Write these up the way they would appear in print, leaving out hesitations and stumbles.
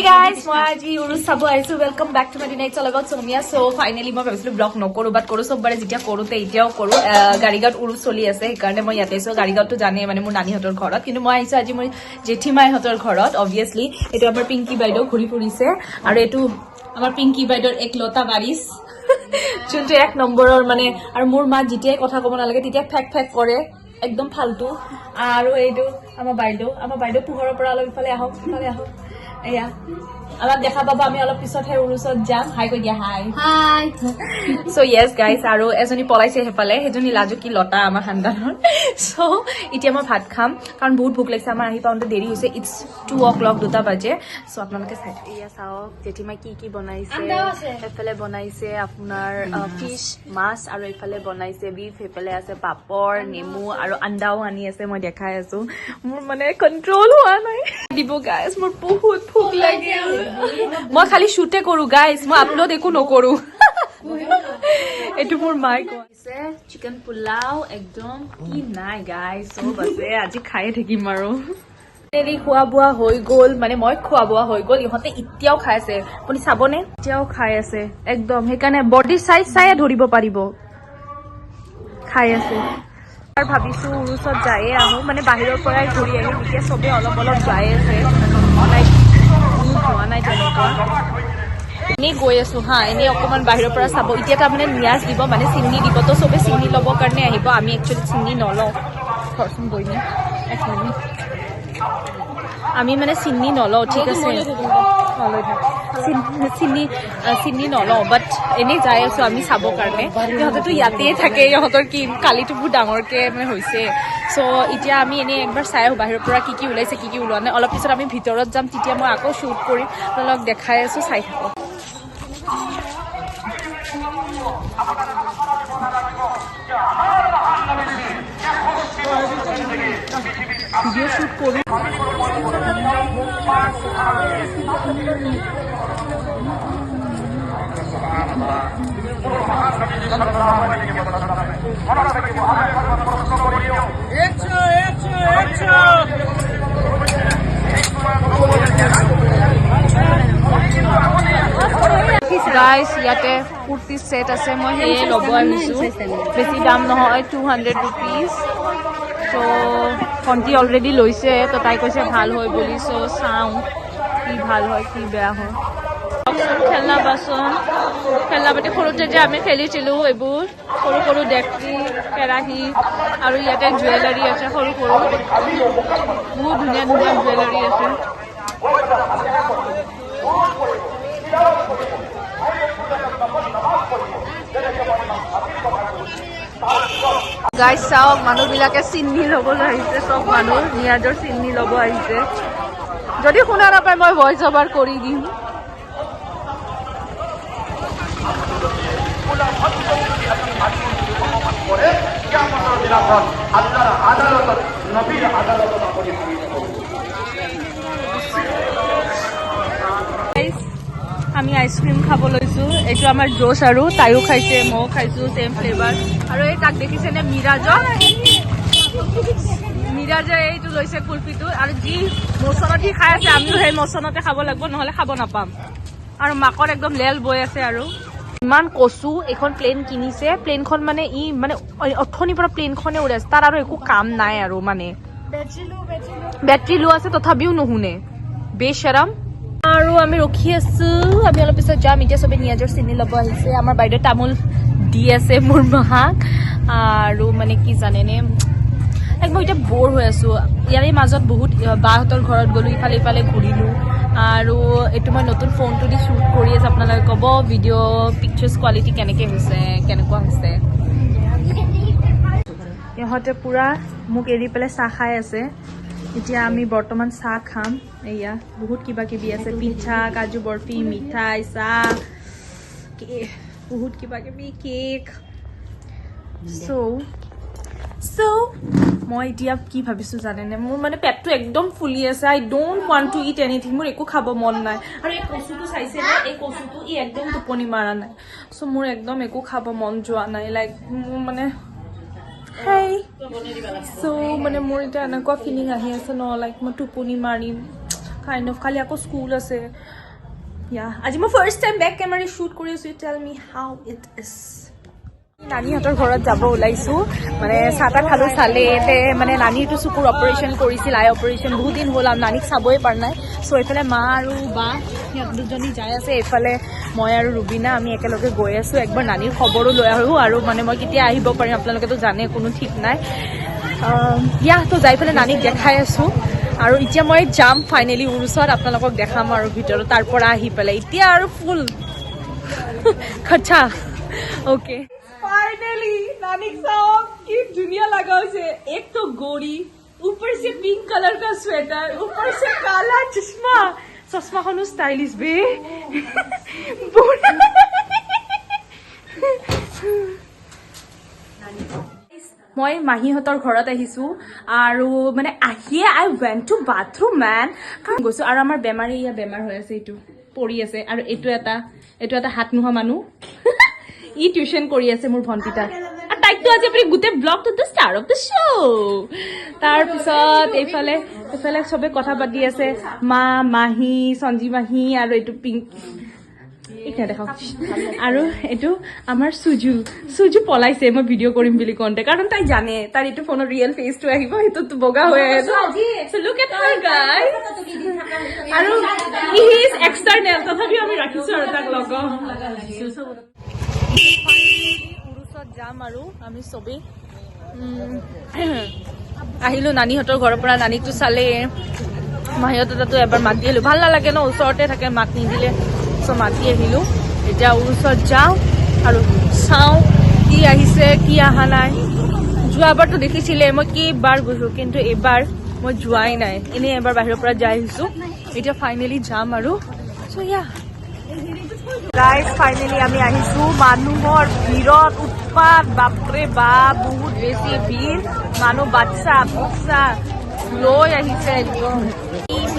Guys, মই আজি উৰুচ চাব আহিছো। Welcome back to my night all about Soumya. So finally মই ভাবিছিলো ব্লগ নকৰো, বাট কৰো। চববাৰে যেতিয়া কৰোতে এতিয়াও কৰো। গাড়ীগাঁৱত উৰুচ চলি আছে, সেইকাৰণে মই ইয়াতে আছো। গাড়ীগাঁৱততো জানেই, মানে মোৰ নানীহঁতৰ ঘৰত, কিন্তু মই আহিছো আজি মোৰ জেঠীমাইহঁতৰ ঘৰত। অবভিয়াছলি এইটো আমাৰ পিংকি বাইদেউ ঘূৰি ফুৰিছে আৰু এইটো আমাৰ পিংকি বাইদেউৰ একলতা বাৰিচ, যোনটো এক নম্বৰৰ মানে। আৰু মোৰ মা যেতিয়াই কথা ক'ব নালাগে তেতিয়া ফেক ফেক কৰে, একদম ফাল্টু। আৰু এইটো আমাৰ বাইদেউ। আমাৰ বাইদেউ পোহৰৰ পৰা অলপ ইফালে আহক, ইফালে আহক। এয়া আমাক দেখা পাব। আমি অলপ পিছতহে উৰুচত যাম। হাই কৈ দিয়া, হাই। হাই। চ' য়েছ গাইজ, আৰু এজনী পলাইছে সেইফালে, সেইজনী লাজুকী লতা আমাৰ খানদানৰ। চ' এতিয়া মই ভাত খাম, কাৰণ বহুত ভোক লাগিছে। আমাৰ আহি পাওঁতে দেৰি হৈছে। It's 2 o'clock, 2টা বাজে। চ' আপোনালোকে চাই থাকক। এয়া চাওক, জেঠীমাই কি কি বনাইছে। আণ্ডাও আছে। এইফালে বনাইছে আপোনাৰ ফিছ, মাছ, আৰু এইফালে বনাইছে বিফ। সেইফালে আছে পাপৰ, নেমু আৰু আণ্ডাও আনি আছে। মই দেখাই আছো। মোৰ মানে কণ্ট্ৰল হোৱা নাই দিব। গাইজ, মোৰ বহুত ভোক লাগিল। মই খালি শ্বুটে কৰো গাইজ, মই আপলোড একো নকৰো। এইটো মোৰ মায়ে কৈছে। চিকেন পোলাও, একদম কি নাই গাইজ, চব আছে। আজি খায়ে থাকিম। আৰু ফাইনেলি খোৱা বোৱা হৈ গ'ল, মানে মই খোৱা বোৱা হৈ গ'ল, ইহঁতে এতিয়াও খাই আছে। আপুনি চাবনে? এতিয়াও খাই আছে একদম। সেইকাৰণে বডিৰ চাইজ চায়ে ধৰিব পাৰিব, খাই আছে। আৰু ভাবিছো উৰুচত যায়ে আহো, মানে বাহিৰৰ পৰাই ঘূৰি আহিম। এতিয়া চবে অলপ অলপ যাই আছে, লাইক হোৱা নাই তেনেকুৱা। এনেই গৈ আছো হা, এনেই অকণমান বাহিৰৰ পৰা চাব। এতিয়া তাৰমানে নিয়াজ দিব, মানে চিনি দিব, তো চবে চিনি ল'বৰ কাৰণে আহিব। আমি একচুৱেলি চিনি নলওঁ। থৰচোন বহিনি, এক মিনিট। আমি মানে চিনি নলওঁ, ঠিক আছে? নলৈ থাক। চিনি নলওঁ, বাট এনেই যাই আছো আমি চাবৰ কাৰণে। সিহঁতেতো ইয়াতেই থাকে, ইহঁতৰ কি কালিতো বহুত ডাঙৰকে মানে হৈছে। চ' এতিয়া আমি এনেই একবাৰ চাই আহোঁ বাহিৰৰ পৰা কি কি ওলাইছে, কি কি ওলোৱা নাই। অলপ পিছত আমি ভিতৰত যাম, তেতিয়া মই আকৌ শ্বুট কৰিম। আপোনালোকক দেখাই আছো, চাই থাকক। ভিডিঅ' শ্বুট কৰোঁ। গাইছ, ইয়াতে কুৰ্তি ছেট আছে, মই সেয়ে ল'ব আহিছোঁ। বেছি দাম নহয়, 200 ৰুপিজ। চ' ভণ্টি অলৰেডি লৈছে, তো তাই কৈছে ভাল হয় বুলি। চ' চাওঁ কি ভাল হয়, কি বেয়া হয়। চাওকচোন, খেলনা বাচন, খেলনা পাতি, সৰুতে যে আমি খেলিছিলোঁ এইবোৰ, সৰু সৰু ডেকচি, কেৰাহী। আৰু ইয়াতে জুৱেলাৰী আছে, সৰু সৰু, বহুত ধুনীয়া ধুনীয়া জুৱেলাৰী আছে। গাইজ চাওক, মানুহবিলাকে চিন্নি ল'বলৈ আহিছে। চব মানুহ নিয়াজৰ চিন্নি ল'ব আহিছে। যদি শুনা নাপায়, মই ভইচ অভাৰ কৰি দিম। Guys, আমি আইচক্ৰীম খাব লৈছো। এইটো আমাৰ জোচ, আৰু তাইও খাইছে, ময়ো খাইছো, ছেম ফ্লেভাৰ। আৰু এই তাক দেখিছেনে, মিৰাজক? মিৰাজে এইটো লৈছে, কুলফিটো। আৰু যি মচনত সি খাই আছে, আমিও সেই মচনতে খাব লাগিব, নহ'লে খাব নাপাম। আৰু মাকৰ একদম লেল বৈ আছে। আৰু ইমান কচু, এইখন প্লেন কিনিছে। প্লেনখন মানে ই মানে অথনিৰ পৰা প্লেনখনে উৰাইছে, তাৰ আৰু একো কাম নাই। আৰু মানে বেটৰী লো আছে, তথাপিও নুশুনে, বেচৰম। আৰু আমি ৰখি আছো, আমি অলপ পিছত যাম। এতিয়া চবে নিয়াজৰ চিনি ল'ব আহিছে। আমাৰ বাইদেউ তামোল দি আছে মোৰ মাক। আৰু মানে কি জানেনে, লাইক মই এতিয়া ব'ৰ হৈ আছো। ইয়াৰে মাজত বহুত বাহঁতৰ ঘৰত গ'লো, ইফালে ইফালে ঘূৰিলো। আৰু এইটো মই নতুন ফোনটো দি শ্বুট কৰি আছো। আপোনালোকে ক'ব ভিডিঅ' পিকচাৰ্ছ কোৱালিটি কেনেকে হৈছে, কেনেকুৱা হৈছে। ইহঁতে পুৰা মোক এৰি পেলাই চাহ খাই আছে। এতিয়া আমি বৰ্তমান চাহ খাম। এয়া বহুত কিবা কিবি আছে, পিঠা, কাজু বৰফি, মিঠাই, চাহ, বহুত কিবা কিবি, কেক। চ' মই এতিয়া কি ভাবিছো জানেনে? মোৰ মানে পেটটো একদম ফুলি আছে। I don't want to eat anything. মোৰ একো খাব মন নাই। আৰু এই কচুটো চাইছেনে? এই কচুটো, ই একদম টোপনি মাৰা নাই। চ' মোৰ একদম একো খাব মন যোৱা নাই। লাইক মোৰ মানে হেই চ' মানে মোৰ এতিয়া এনেকুৱা ফিলিং আহি আছে ন, লাইক মই টোপনি মাৰিম। Kind of. কালি আকৌ স্কুল আছে। ইয়া, আজি মই first time back camera shoot কৰি আছোঁ। Tell me how it is. নানীহঁতৰ ঘৰত যাব ওলাইছোঁ। মানে চাহ তাহ খালোঁ, চালে ইয়াতে। মানে নানীৰটো চকুৰ অপাৰেশ্যন কৰিছিল, আই অপাৰেশ্যন, বহুত দিন হ'ল আৰু নানীক চাবই পৰা নাই। চ' এইফালে মা আৰু বা সিহঁত দুজনী যাই আছে, এইফালে মই আৰু ৰুবিনা আমি একেলগে গৈ আছোঁ। একবাৰ নানীৰ খবৰো লৈ আহোঁ আৰু মানে মই কেতিয়া আহিব পাৰিম আপোনালোকেতো জানে, কোনো ঠিক নাই। ইয়া, তো যাই পেলাই নানীক দেখাই আছোঁ আৰু এতিয়া মই যাম ফাইনেলি উৰুচত, আপোনালোকক দেখাম আৰু ভিতৰত তাৰ পৰা আহি পেলাই। এতিয়া আৰু ফুল খচ্ছা। অ'কে, फाइनली नानी साहब की दुनिया लगा उसे। एक तो गोरी, ऊपर से पिंक कलर का स्वेटर, ऊपर से काला चश्मा। চশমাখনো ষ্টাইলিছ বে। মই মাহীহঁতৰ ঘৰত আহিছোঁ আৰু মানে আহিয়ে I went to bathroom, man. গৈছোঁ আৰু আমাৰ বেমাৰী ইয়াত বেমাৰ হৈ আছে, এইটো পৰি আছে আৰু এইটো এটা হাত নোহোৱা মানুহ, ই টিউচন কৰি আছে মোৰ ভণ্টিটা। আৰু তাইকতো আজি আপুনি গোটেই ব্লগটো the star of the show. তাৰপিছত এইফালে চবে কথা পাতি আছে, মা, মাহী, সঞ্জী মাহী আৰু এইটো পিংক এইখিনি দেখাওক আৰু এইটো আমাৰ চুজু। চুজু পলাইছে মই ভিডিঅ' কৰিম বুলি কওঁতে, কাৰণ তাই জানে তাৰ এইটো ফোনৰ ৰিয়েল ফেচটো আহিব, সেইটোতো বগা হৈ আহে। So look at her, guys. আৰু he is external, তথাপিও আমি ৰাখিছো আৰু তাক লগত। উৰুচত যাম আৰু আমি চবেই আহিলো নানীহঁতৰ ঘৰৰ পৰা। নানীকতো চালেই, মাহীহঁতৰ তাতো এবাৰ মাতি আহিলো। ভাল নালাগে ন, ওচৰতে থাকে, মাত নিদিলে। চ' মাতি আহিলো। এতিয়া উৰুচত যাওঁ আৰু চাওঁ কি আহিছে কি অহা নাই। যোৱাবাৰতো দেখিছিলে মই কেইবাৰ গৈছো, কিন্তু এইবাৰ মই যোৱাই নাই। এনেই এবাৰ বাহিৰৰ পৰা যাই আহিছো। এতিয়া ফাইনেলি যাম আৰু। চ' ইয়া গাইজ, ফাইনেলি আমি আহিছো। মানুহৰ ভিৰত উৎপাত, বাপৰে বাপ, বহুত বেছি ভিৰ। মানুহ বাচ্চা বুচ্চা লৈ আহিছে একদম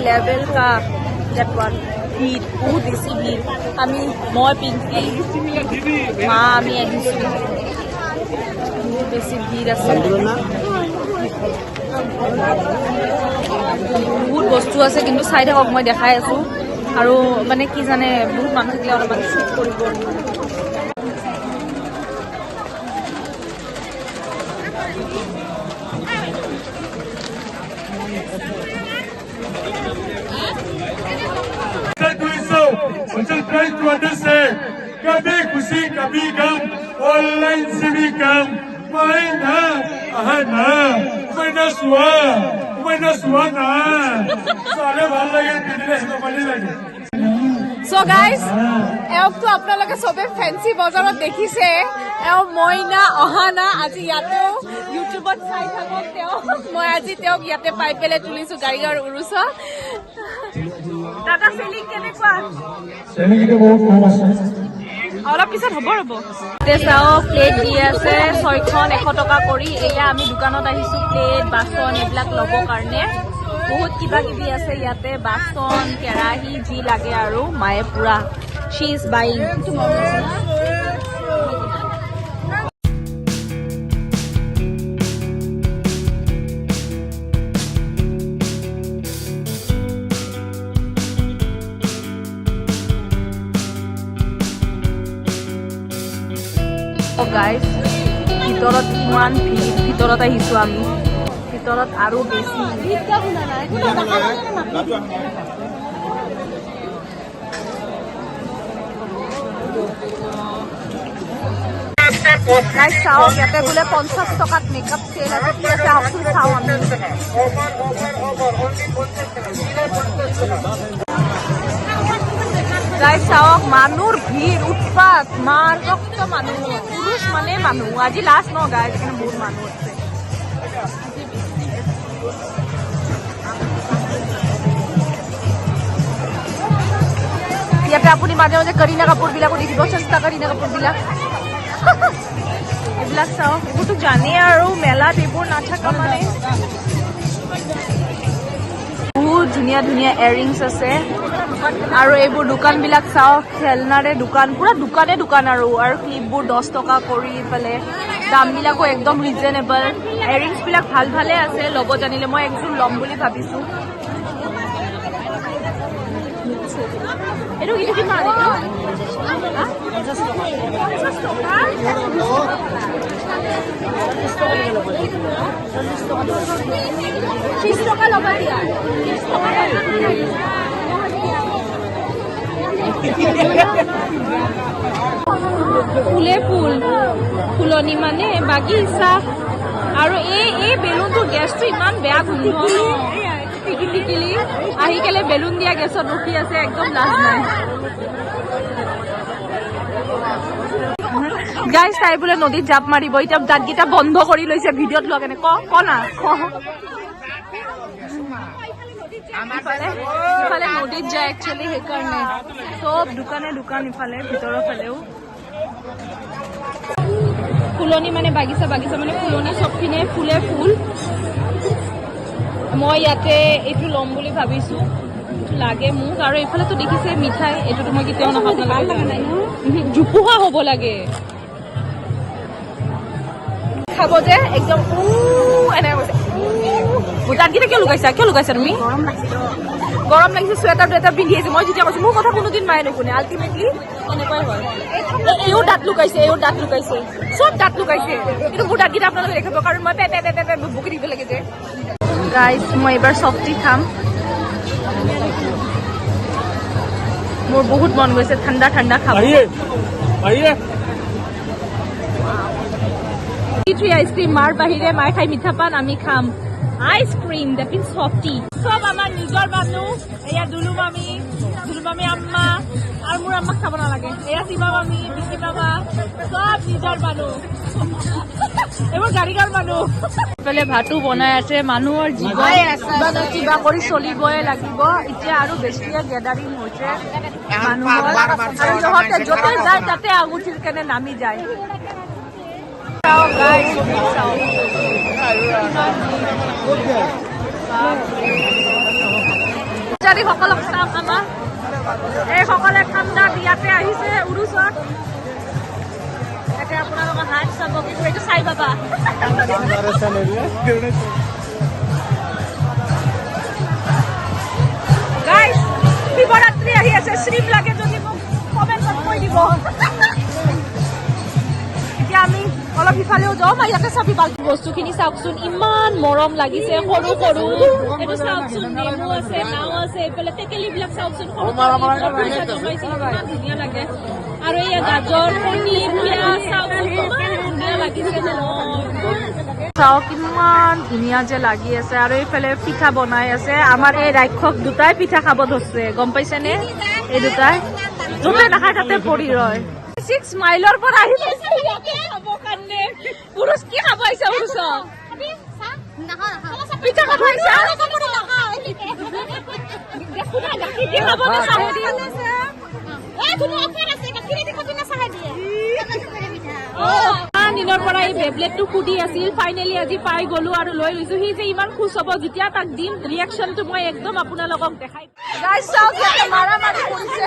লেভেল কা that one. ভিৰ, বহুত বেছি ভিৰ। আমি, মই, পিংকি, মা, আমি আহিছো। বহুত বেছি ভিৰ আছে, বহুত বস্তু আছে, কিন্তু চাই থাকক, মই দেখাই আছো। আৰু মানে কি জানে, বহুত মানুহ থাকিলে অলপমান শ্বুট কৰিব। Social try to understand. कभी खुशी कभी गम, ऑनलाइन से भी कम। मायना আহা মাইনা চোৱা, মাইনা চোৱা না, চালে ভাল লাগে, পিন্ধিলে সেনেকুৱা লাগে। চ' গাইজ, এওঁকতো আপোনালোকে চবে ফেঞ্চি বজাৰত দেখিছে। এওঁ মইনা অহানা। আজি ইয়াতেও ইউটিউবত চাই থাকক তেওঁ। মই আজি তেওঁক ইয়াতে পাই পেলাই তুলিছো গাড়ীৰ উৰুচত। দাদা, চেলিং কেনেকুৱা? চেলিংটো বহুত কম আছে। অলপ পিছত হ'ব, ৰ'ব। এতিয়া চাওক, প্লেট দি আছে ছয়খন 100 টকা কৰি। এয়া আমি দোকানত আহিছো প্লেট, বাচন এইবিলাক ল'ব কাৰণে। বহুত কিবা কিবি আছে ইয়াতে, বাচন, কেৰাহী, যি লাগে। আৰু মায়ে পুৰা she is buying. Guys, ভিতৰত ইমান ভিৰ। ভিতৰত আহিছো আমি, ভিতৰত আৰু বেছি। গাইজ, চাওক, ইয়াতে বোলে 50 টকাত মেকআপ চেল আছে। কি আছে, আহকচোন চাওঁ আমি। গাইজ, চাওক, মানুহৰ ভিৰ, উৎপাত, মাৰ ৰক্ত মানুহ। পুৰুষ মানে মানুহ। আজি লাষ্ট ন গাইজ, সেইকাৰণে বহুত মানুহ আছে। আজি বেছি। ইয়াতে আপুনি মাজে মাজে কৰীনা কাপুৰ বিলাকো দেখিব, সস্তা কৰীনা কাপুৰ বিলাক। এইবিলাক চাওক, এইবোৰতো জানেই আৰু মেলাত এইবোৰ নাথাকা মানে। বহুত ধুনীয়া ধুনীয়া এয়াৰিংছ আছে। আৰু এইবোৰ দোকানবিলাক চাওক, খেলনাৰে দোকান, পুৰা দোকানে দোকান। আৰু ক্লিপবোৰ 10 টকা কৰি পেলাই, দামবিলাকো একদম ৰিজনেবল। এয়াৰিংছ বিলাক ভাল ভালে আছে, ল'ব জানিলে। মই একযোৰ ল'ম বুলি ভাবিছো। এইটো কিমান? এইটো 50 টকা। 30 টকা ল'বা দিয়া, 30 টকা। ফুলে ফুল, ফুলনি মানে বাগিচা। আৰু এই বেলুনটোৰ গেছটো ইমান বেয়া গোন্ধ। টিকিলি আহি কেলে বেলুন দিয়া গেছত ৰখি আছে, একদম লাজ নাই। গাইজ, তাই বোলে নদীত জাপ মাৰিব। এতিয়া দাঁতকেইটা বন্ধ কৰি লৈছে ভিডিঅ'ত লোৱা কেনে। ক ক না ক। ইফালে নদীত যায় একচুৱেলি, সেইকাৰণে চব দোকানে দোকান ইফালে, ভিতৰৰ ফালেও। ফুলনি মানে বাগিচা, বাগিচা মানে ফুলনি, চবপিনে ফুলে ফুল। মই ইয়াতে এইটো ল'ম বুলি ভাবিছো, এইটো লাগে মোক। আৰু এইফালেতো দেখিছে মিঠাই, এইটোতো মই কেতিয়াও নাখাওঁ। নালাগে, জোপোহা হ'ব লাগে। খাব যে একদম উ এনেকে কৈছে। উ দাঁতকেইটা কিয় লুকাইছা? কিয় লুকাইছা তুমি? গৰম লাগিছে, চুৱেটাৰ টুৱেটাৰ পিন্ধি আহিছে। মই যেতিয়া কৈছো, মোৰ কথা কোনোদিন মায়ে নুশুনে। আল্টিমেটলি এনেকুৱাই হয়। এইও দাঁত লুকাইছে, এইও দাঁত লুকাইছে, চব দাঁত লুকাইছে। কিন্তু মোৰ দাঁতকেইটা আপোনালোকে দেখাব, কাৰণ মই পে পে পে পে বকি দিব লাগে যে। গাইজ, মই এইবাৰ চফটি খাম। মোৰ বহুত মন গৈছে ঠাণ্ডা ঠাণ্ডা খাব। आइए आइए। থ্ৰী আইচক্ৰীম মাৰ বাহিৰে, মায়ে খাই মিঠা পান, আমি খাম আইচক্ৰীম, that means softy. চব আমাৰ নিজৰ মানুহ। এয়া দুলু মামী, দুলু মামী আম্মা, আৰু মোৰ আম্মাক চাব নালাগে। এয়া সীমা মামী, বিকি মামা, চব নিজৰ মানুহ। এইবোৰ গাড়ীগাৰ মানুহ। ইফালে ভাতো বনাই আছে। মানুহৰ জীৱন কিবা না কিবা কৰি চলিবই লাগিব। এতিয়া আৰু বেছিয়ে গেডাৰিং হৈছে মানুহৰ, আৰু ইহঁতে য'তে যায় তাতে আঙুঠিৰ কেনে নামি যায়। চাওক গাইজ, চাওক। পূজাৰীসকলক চাওক আমাৰ। এইসকলে ঠাণ্ডাত ইয়াতে আহিছে উৰুচত। এতিয়া আপোনালোকৰ হাত চাব, কিন্তু এইটো চাই পাবা। গাইজ, শিৱৰাত্ৰি আহি আছে। শ্ৰীম লাগে যদি মোক কমেণ্টত কৈ দিব। এতিয়া আমি অলপ সিফালেও যাওঁ। মই ইয়াতে চাবি বাল্টি বস্তুখিনি চাওকচোন, ইমান মৰম লাগিছে। সৰু সৰু এইটো চাওকচোন, নেমু আছে, নাও আছে, এইফালে টেকেলি বিলাক চাওকচোন, সৰু সৰু ইমান ধুনীয়া লাগে। আৰু এয়া গাজৰ, কণী, পিঁয়াজ চাওকচোন, ইমান ধুনীয়া লাগিছে নহয়। চাওক কিমান ধুনীয়া যে লাগি আছে। আৰু এইফালে পিঠা বনাই আছে। আমাৰ এই ৰাক্ষস দুটাই পিঠা খাব ধৰছে, গম পাইছেনে? এই দুটাই য'তে নাখায় তাতে পৰি ৰয়। 6 মাইলৰ পৰা আহি পাইছে ইয়াতে খাব কাৰণে। পুৰুষ কি খাব আহিছা? পুৰুষ পিঠা খাব আহিছা? গাখীৰ দি খাব নে চাহে দি? ইমান দিনৰ পৰা এই বেবলেটটো সুধি আছিল, ফাইনেলি আজি পাই গলো আৰু লৈ লৈছো। সি যে ইমান খুচ হ'ব যেতিয়া তাক দিম, ৰিয়েকশ্যনটো মই একদম আপোনালোকক দেখাই। গাইজ, চাওক, ইয়াতে মাৰামাৰি কৰিছে।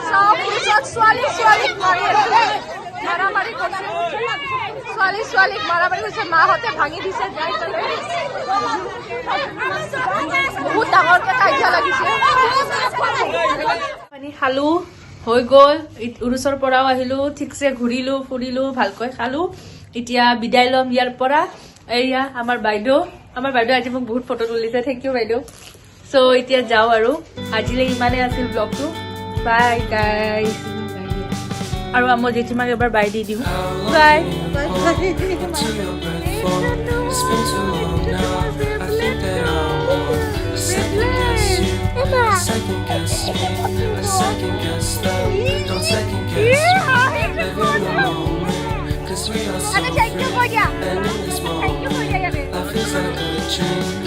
চাওক, পুলিচত ছোৱালী ছোৱালীক মাৰি আছে, মাৰামাৰি কৰিছে, ছোৱালী ছোৱালীক মাৰামাৰি কৰিছে। মাহঁতে ভাঙি দিছে যাই পেলাই। বহুত ডাঙৰকে কাজিয়া লাগিছে। পানী খালো, হৈ গ'ল। উৰুচৰ পৰাও আহিলো, ঠিকছে ঘূৰিলো ফুৰিলো, ভালকৈ খালো। এতিয়া বিদায় ল'ম ইয়াৰ পৰা। এয়া আমাৰ বাইদেউ, আমাৰ বাইদেউ আজি মোক বহুত ফটো তুলিছে। Thank U বাইদেউ। চ' এতিয়া যাওঁ আৰু আজিলৈ ইমানেই আছিল ব্লগটো। বাই গাইজ। আৰু মই জেঠীমাক এবাৰ বাই দি দিওঁ। বাই। To your breath for. It's been too long now. I think that I want to second guess you, second guess me, a second guess them. Don't second guess me. Live in the moment, 'cause we are so free. And in this moment, life is like a dream.